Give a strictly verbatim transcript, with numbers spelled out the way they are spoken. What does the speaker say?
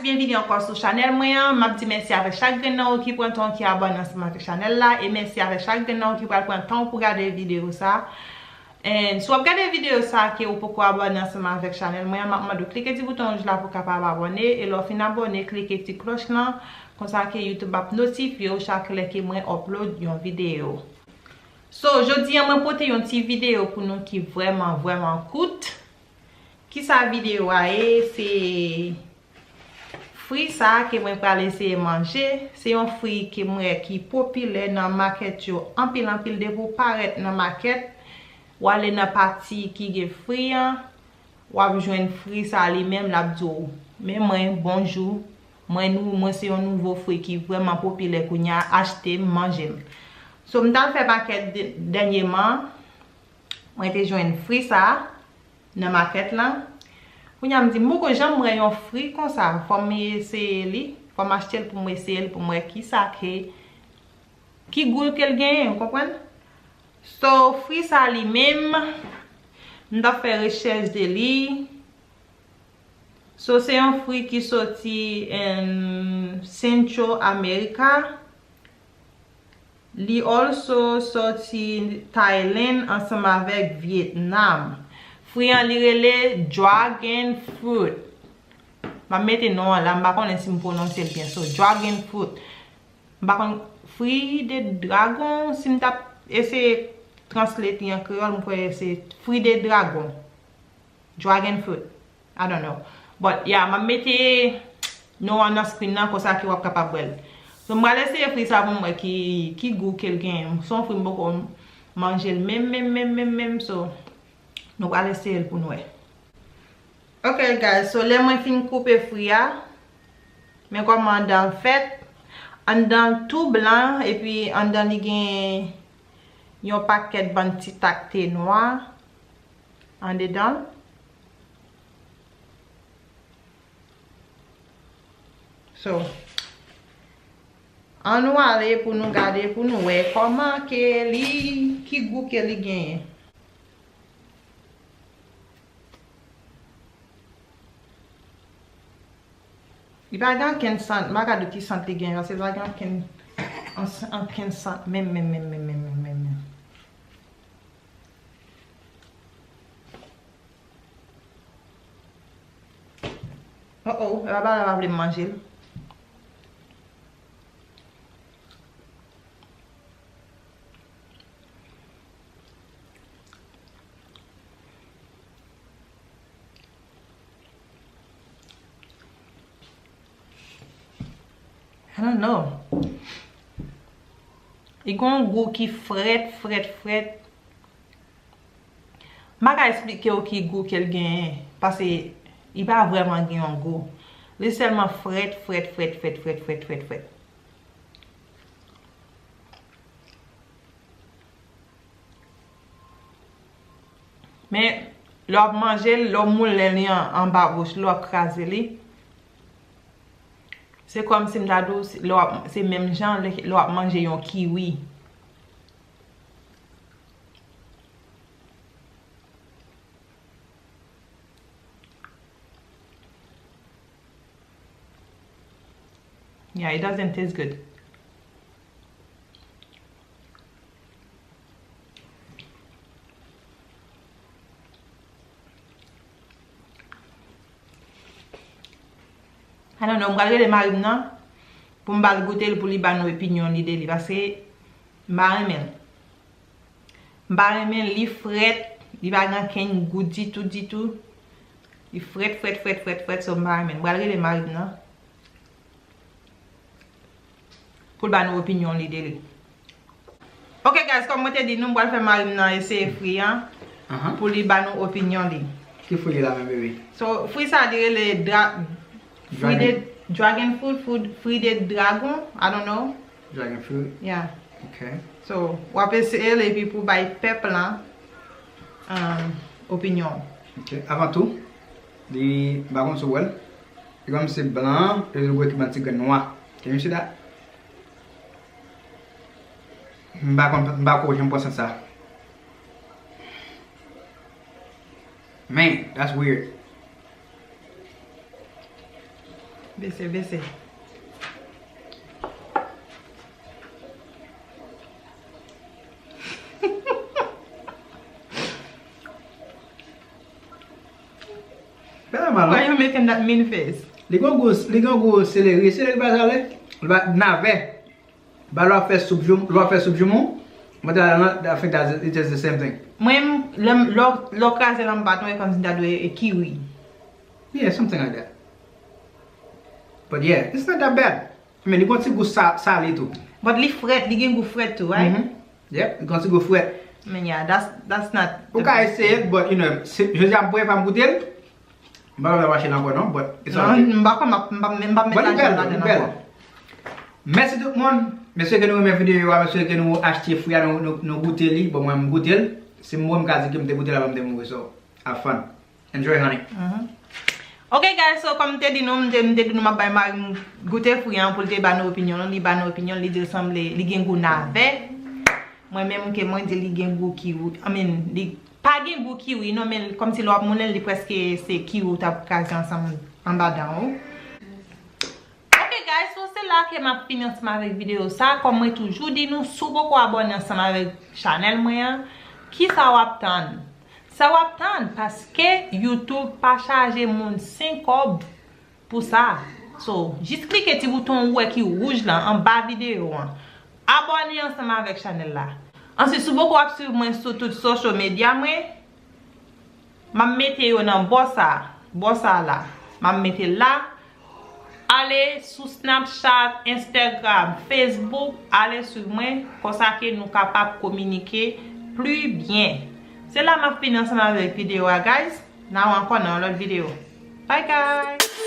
Byenvini ankò sou chanèl mwen an. M ap di mèsi avèk chak grenn nan ou ki pran tan ki abòne ansanm avèk chanèl la, e mèsi avèk chak grenn nan ou ki pral pran tan pou gade videyo sa. And si w ap gade videyo sa ke ou poko abòne ansanm avèk chanèl mwen an, m ap mande w klike ti bouton wouj la pou w kapab abòne, e lè w fin abòne, klike ti klòch lan, konsa ke YouTube ap notifye w chak lè ke mwen upload yon videyo. So, jodi a mwen pote yon ti videyo pou nou ki vrèman, vrèman kout. Kisa videyo a ye? Se fri sa a ke mwen pral eseye manje. Se yon fri ke m wè ki popilè nan makèt yo anpil, anpil. Depi w parèt nan makèt, w ale nan pati ki gen fri an, w ap jwenn fri sa a li menm, l ap di w, "Men mwen, bonjou. Mwen nou, mwen se yon nouvo fri ki vrèman popilè kounye a, achte m, manje m." So, m t al fè makèt de-, dènyèman, mwen te jwenn fri sa a nan makèt lan. Kounye a m di, "M poko janm wè yon fri konsa, fò m eseye li, fò m achte l pou m eseye l, pou m wè kisa ke, ki gou ke l genyen," w konprann? So, fri sa li menm, m t ap fè rechèch de li. So, se yon fri ki soti en Central America. Li also soti Thailand ansanm avèk Vietnam. Fri an li rele dragon fruit. M ap mete non an la, m pa konnen si m pwononse l byen. So, dragon fruit. M pa konn, fruit de dragon, si m t ap eseye translate li an kreyòl, m kwè se fruit de dragon. Dragon fruit. I don't know. But, yeah, m ap mete non an nan screen nan, konsa ke w ap kapab wè l. So, m pral eseye fri sa pou m wè ki, ki gou ke l genyen. Se yon fri m poko manje l menm, menm, menm, menm, menm. So, nou pral eseye l pou n wè. Ok, guys, so lè mwen fin koupe fri a, men kòman anndan l fèt. Anndan l tou blan, epi anndan li gen yon pakèt bann ti takte nwa andedan l. So, ann nou ale pou nou gade, pou nou wè kòman ke li, ki gou ke li genyen. Li pa gen ankenn sant, m pa ka di w ki sant li gen, paske li pa gen ankenn, an-, ankenn sant menm, menm, menm. Oh oh, e pa bagay la pa vle m manje l. I don't know. Li gen yon gou ki frèt, frèt, frèt. M pa ka eksplike w ki gou ke l genyen, paske li pa vrèman gen yon gou. Li sèlman frèt, frèt, frèt. Men, lè w ap manje l, lè w moulen li an, anba bouch, lè w ap kraze li, se kòmsi m ta di w, se, lè w ap, se menm jan lè, lè w ap manje yon kiwi. Yeah, it doesn't taste good. I don't know, m pral rele mari m nan pou m ba l goute l, pou li ba nou opinyon li de li, paske m pa renmen l. M pa renmen l, li frèt, li pa gen ankenn gou ditou, ditou. Li frèt, frèt, frèt, frèt, frèt, so m pa renmen l. M pral rele mari m nan pou l ba nou opinyon li de li. Ok, guys, kòm mwen te di nou, m pral fè mari m nan eseye fri an pou li ba nou opinyon li. Ki fri la menm, baby? So, fri sa li rele dra-, fri de dragon fruit, fri, fri de dragon, I don't know. Dragon fruit? Yeah. Ok. So, w ap eseye l epi pou bay pèp lan, um, opinyon w. Ok. Avan tou, li, m pa konn si w wè l, li kòmsi blan, epi l gen ti grenn nwa. Can you see that? M pa konn, m pa ko janm pran sant sa. Man, that's weird. Bese, bese. Why you making that mean face? Li gen gwo, li gen gwo seleri. Seleri pa sa le. Li pa navè. Ba lè w ap fè soup joumou, lè w ap fè soup joumou, mwen ta la nan, I think that it is the same thing. Mwen, lè m, lè w, lè w kraze l anba tonbe kòmsi ta dwe e kiwi. Yeah, something like that. But yeah, it's not that bad. I mean, li gon ti gou sa, sale tou. But li frèt, li gen gou frèt tou, right? Mhm. Yep, li gon ti gou frèt. I mean, yeah, that's, that's not. Ou ka eseye, but, you know, se, jodi a m premye fwa m goute l. M pa ka mache l ankò non, but it's all good. Non, m pa kwè m ap, m pa, m pa met lajan ladan l ankò. Mèsi tout moun. M espere ke nou renmen videyo a, m espere ke nou achte fwi a, nou, nou, nou goute li. Bon, mwen, m goute l. Si m mouri, m ka di ke m te goute l avan m te mouri. So, have fun. Enjoy, honey. Mhm. Ok, guys, so, kòm m te di nou, m te, m te di nou m ap bay mari m goute fwi an pou l te ba nou opinyon l, li ba nou opinyon l, li di l sanble, li gen gou navè. Mwen menm ke mwen di li gen gou kiwi, I mean, li pa gen gou kiwi non, men kòmsi lè w ap moulen l, li prèske se kiwi w t ap kraze ansanm anba dan w. Ok, guys, so se la ke m ap fini ansanm avèk videyo sa. Kòm mwen toujou di nou, si w poko abòne ansanm avèk chanèl mwen an, kisa w ap tann? Sa w ap tann? Paske YouTube pa chaje moun sen kòb pou sa. So, jis klike ti bouton ou wè ki wouj lan anba videyo an. Abòne ansanm avèk chanèl la. Answit, si w poko ap swiv mwen sou tout social media mwen, m ap mete yo nan bò sa, bò sa la. M ap mete l la. Ale sou Snapchat, Instagram, Facebook, ale swiv mwen, konsa ke nou kapab kominike pli byen. Se la m ap fini ansanm avèk videyo a, guys. N a wè ankò nan yon lòt videyo. Bye, guys!